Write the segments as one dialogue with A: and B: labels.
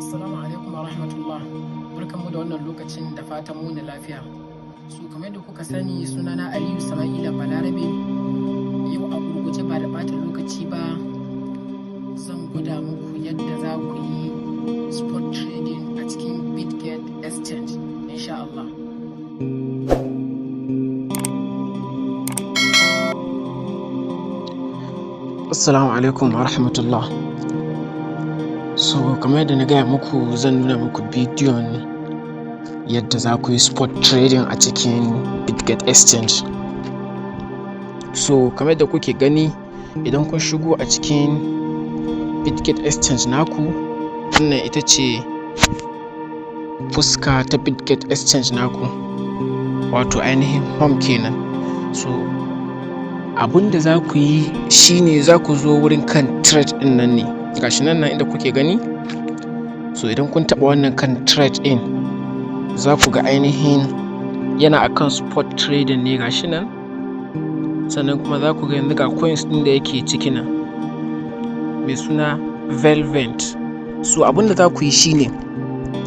A: Assalamu alaikum wa rahmatullah. Barkanmu da wannan lokacin, da fatan muni lafiya. So kamar yadda kuka sani, sunana Aliyu Sama'ila Balarabe. Yau a gurguje, ba da ɓata lokaci ba, zan gwada muku yadda za ku yi spot trading a cikin Bitget Exchange, insha Allah.
B: Assalamu alaikum wa rahmatullah. So kamar yadda na gaya muku, zan nuna muku bidiyon yadda za ku yi spot trading a cikin Bitget Exchange. So kamar yadda kuke gani, idan kun shigo a cikin Bitget Exchange naku, wannan ita ce fuska ta Bitget Exchange naku, wato ainihin home kenan. So abun da za ku yi shine za ku zo wurin kan trade ɗin nan ne, gashi nan inda kuke gani. So idan kun taɓa wannan kan trade ɗin, za ku ga ainihin yana akan spot trading ne, gashi nan. Sannan kuma za ku ga yanzu ga coins ɗin da yake ciki nan mai suna Velvet. So abun da za ku yi shine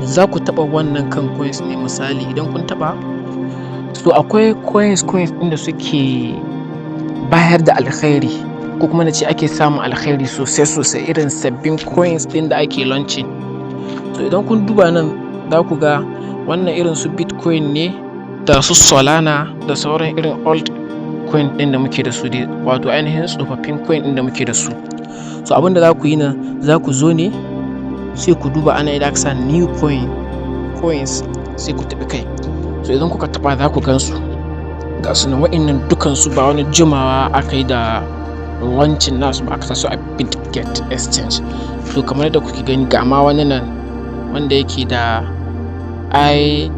B: za ku taɓa wannan kan coins ne. Misali, idan kun taɓa, so akwai coins ɗin da suke bayar da alkhairi, ko kuma na ce ake samun alkhairi sosai sosai, irin sabbin coins ɗin da ake launching. So idan kun duba nan, za ku ga wannan irin su Bitcoin ne da su Solana da sauran irin old coin ɗin da muke da su dai, wato ainihin tsofaffin coin ɗin da muke da su. So abin da za ku yi nan, za ku zo ne sai ku duba ana idan aka sa new coins, sai ku taɓi kai. So idan kuka taɓa, za ku gan su, ga su nan. Wa'innan dukansu ba wani jimawa aka yi da launching nasu ba aka sa su a Bitget Exchange. So kamar yadda kuke gani, ga ma wani nan wanda yake da IRYX.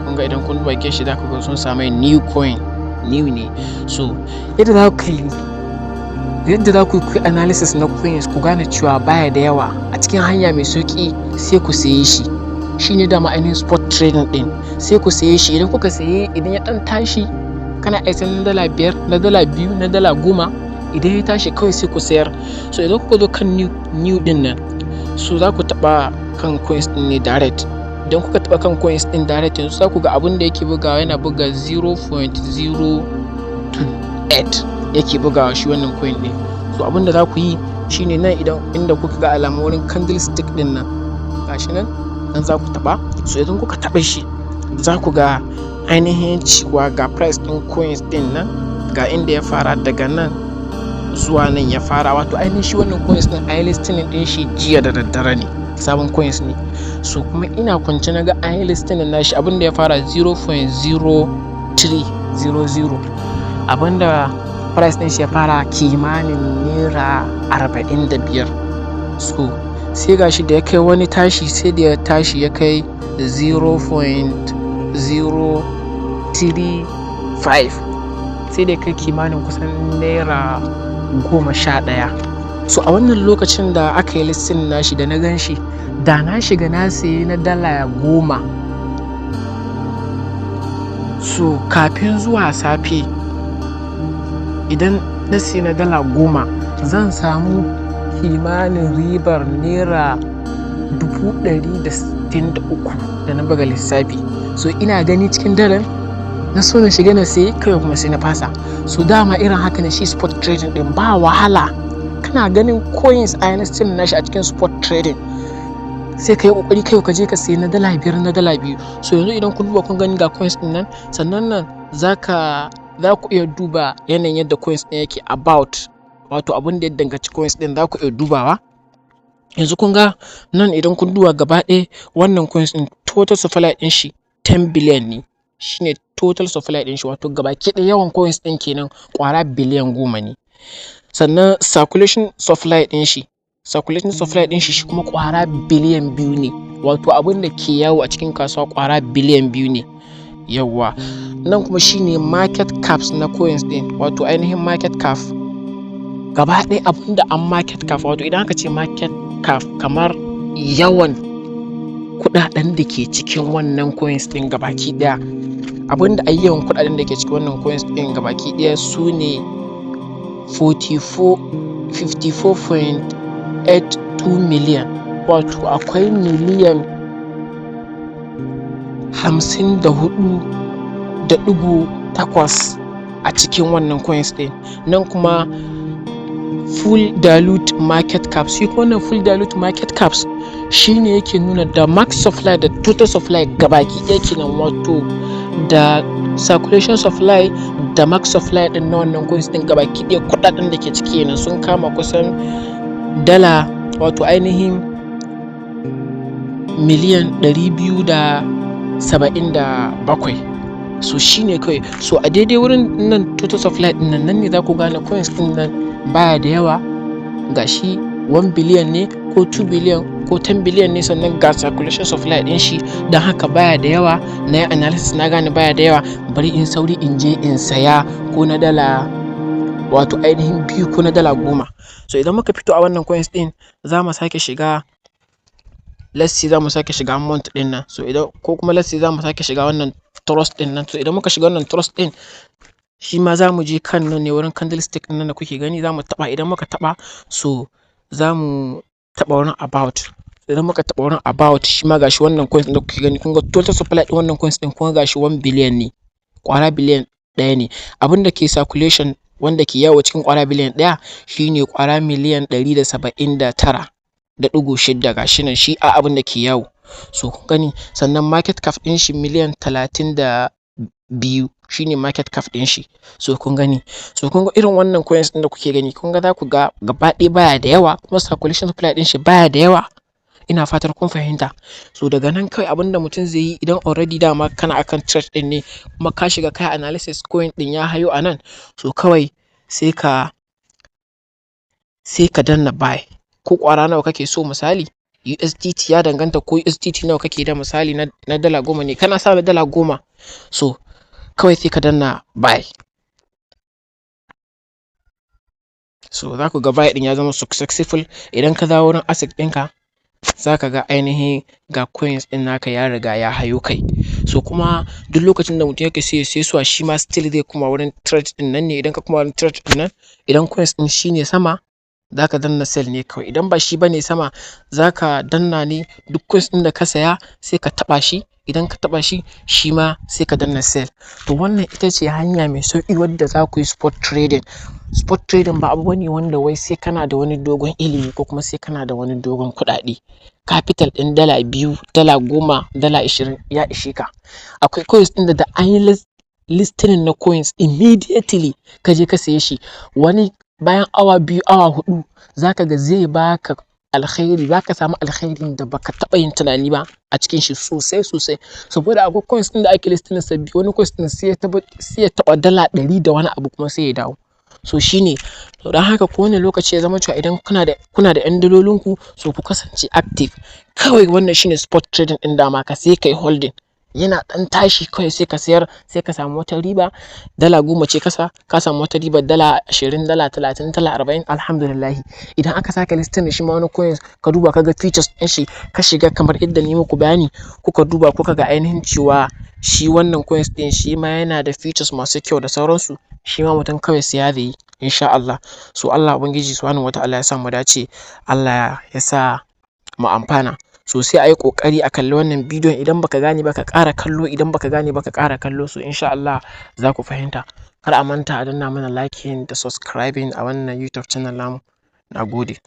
B: Kun ga idan kun duba shi, za ku ga sun samu new coin, new ne. So yadda za ku yi analysis na coins, ku gane cewa baya da yawa, a cikin hanya mai sauki, sai ku saye shi. Shine dama ainihin spot trading din. Sai ku saye shi. Idan kuka saye, idan ya dan tashi, kana iya na $5, na $2, na $10. Idan ya tashi kawai, sai ku sayar. So idan kuka zo kan new din nan, so za ku taba kan coins din ne direct. Idan kuka taba kan coins din direct, yanzu za ku ga abin da yake bugawa, yana buga 0.028 yake bugawa shi wannan coin din. So abin da za ku yi shine nan, idan inda kuka ga alamun wurin candlestick din nan, gashi nan, nan za ku taba. So idan kuka taba shi, za ku ga ainihin cewa ga price din coins din nan, ga inda ya fara, daga nan zuwa nan ya fara. Wato ainihin shi wannan coins din, an yi listing din shi jiya da daddare ne, sabon coins ne. So kuma ina kwance na ga an yi listing nashi. Abin da ya fara 0.0300, abinda price din shi ya fara kimanin ₦45. So sai gashi da ya kai wani tashi, sai da ya tashi ya kai 0.035, sai da ya kai kimanin kusan ₦11. So a wannan lokacin da aka yi listing nashi da na gan shi, da na shiga na sayi na $10. So kafin zuwa safe, idan na sayi na $10, zan samu kimanin ribar ₦163,000 da na buga lissafi. So ina gani cikin daren na so na shiga na sayi kawai, kuma sai na fasa. So dama irin haka ne shi spot trading din, ba wahala. Kana ganin coins a listing nashi a cikin spot trading, sai ka yi kokari kai ka je ka sayi na $5, na $2. So yanzu idan kun duba, kun gani ga coins din nan. Sannan nan za ku iya duba yanayin yadda coins din yake, about, wato abin da ya danganci coins din za ku iya dubawa. Yanzu kun ga nan, idan kun duba gaba ɗaya wannan coins din, total supply din shi 10 billion ne, shine total supply din shi, wato gabaki ɗaya yawan coins din kenan ƙwara biliyan 10 ne. Sannan circulation supply din shi shi kuma ƙwara biliyan 2 ne, wato abin da ke yawo a cikin kasuwa ƙwara biliyan 2 ne. Yawwa, nan kuma shine market caps na coins din, wato ainihin market cap gaba ɗaya, abin da an market cap. Wato idan aka ce market cap, kamar yawan kuɗaɗen da ke cikin wannan coins ɗin gabaki ɗaya. Abin da yawan kuɗaɗen da ke cikin wannan coins ɗin gabaki ɗaya su ne 44, 54.8 52 million, wato akwai miliyan 54.8 a cikin wannan coins ɗin. Nan kuma full dilute market cap. Shi kuma wannan full dilute market caps shine yake nuna da max supply da total supply gabaki ɗaya kenan, wato da circulation supply da max supply ɗin na wannan coins ɗin gabaki ɗaya. Kuɗaɗen da ke ciki kenan sun kama kusan dala, wato ainihin miliyan 277. So shine kawai. So a daidai wurin nan, total supply ɗin nan, nan ne za ku gane coins ɗin nan baya da yawa. Gashi 1 billion ne ko 2 billion ko 10 billion ne, sannan ga circulation supply ɗin shi. Don haka baya da yawa. Na yi analysis, na gane baya da yawa, bari in sauri in je in saya ko na dala, wato ainihin 2 ko na dala 10. So idan muka fito a wannan coins ɗin, za mu sake shiga, let's say za mu sake shiga month ɗin nan. So idan, ko kuma let's say za mu sake shiga wannan trust ɗin nan. So idan muka shiga wannan trust ɗin, shi ma za mu je kan nan ne, wurin candlestick ɗin nan da kuke gani, za mu taɓa. Idan muka taɓa, so za mu taɓa wurin about. Idan muka taɓa wurin about, shi ma gashi wannan coins ɗin da kuke gani. Kun ga total supply ɗin wannan coins ɗin, kun ga gashi 1 billion ne, ƙwara biliyan 1 ne. Abin da ke circulation, wanda ke yawo cikin ƙwara biliyan 1, shine ƙwara miliyan 179.6. Gashi nan shi a abin da ke yawo. So kun gani. Sannan market cap ɗin shi miliyan 32 shine market cap ɗin shi. So kun gani. So kun ga irin wannan coins ɗin da kuke gani, kun ga za ku ga gaba ɗaya baya da yawa, kuma circulation supply ɗin shi baya da yawa. Ina fatar kun fahimta. So daga nan kawai abin da mutum zai yi, idan already dama kana akan trade ɗin ne, kuma ka shiga kai analysis, coin ɗin ya hayo a nan, so kawai sai ka danna buy, ko ƙwara nawa kake so. Misali USDT, ya danganta ko USDT nawa kake da. Misali na dala 10 ne, kana sa na dala 10, so kawai sai ka danna buy. So za ku ga buy ɗin ya zama successful. Idan ka dawo wurin asset ɗinka, za ka ga ainihin ga coins ɗin naka ya riga ya hayo kai. So kuma duk lokacin da mutum yake so ya saisuwa, shi ma still zai koma wurin trade ɗin nan ne. Idan ka koma wurin trade ɗin nan, idan coins ɗin shine sama, za ka danna sell ne kawai. Idan ba shi bane sama, za ka danna ne duk coins ɗin da ka saya, sai ka taɓa shi. Idan ka taɓa shi, shi ma sai ka danna sell. To wannan ita ce hanya mai sauƙi wadda za ku yi spot trading. Spot trading ba abu bane wanda wai sai kana da wani dogon ilimi ko kuma sai kana da wani dogon kuɗaɗe. Capital ɗin dala 2, dala 10, dala 20 ya ishe ka. Akwai coins ɗin da an yi listing na coins, immediately ka je ka saye shi, wani bayan awa 2, awa 4, za ka ga zai baka alkhairi, za ka samu alkhairin da baka taɓa yin tunani ba a cikin shi sosai sosai. Saboda akwai coins ɗin da ake listing sabbi, wani coins ɗin sai ya taɓa dala 100 da wani abu kuma sai ya dawo. So shine. To don haka kowane lokaci ya zama cewa idan kuna da ƴan dalolinku, so ku kasance active. Kawai wannan shine spot trading ɗin. Dama ka sai kai holding, yana ɗan tashi kawai sai ka sayar, sai ka samu wata riba. Dala 10 ce kasa, ka samu wata riba dala 20, dala 30, dala 40, alhamdulillahi. Idan aka sake listing da shi ma wani coins, ka duba ka ga features ɗin shi, ka shiga kamar yadda ni muku bayani, kuka duba kuka ga ainihin cewa shi wannan coins ɗin shi ma yana da features masu kyau da sauransu, shi ma mutum kawai siya zai yi insha Allah. So Allah Ubangiji Subhanahu wa Ta'ala ya sa mu dace, Allah ya sa mu amfana. So sai a yi ƙoƙari a kalli wannan bidiyon. Idan baka gane ba, ka ƙara kallo. Idan baka gane ba, ka ƙara kallo. So insha Allah za ku fahimta. Kar a manta a danna mana liking da subscribing a wannan YouTube channel namu. Na gode.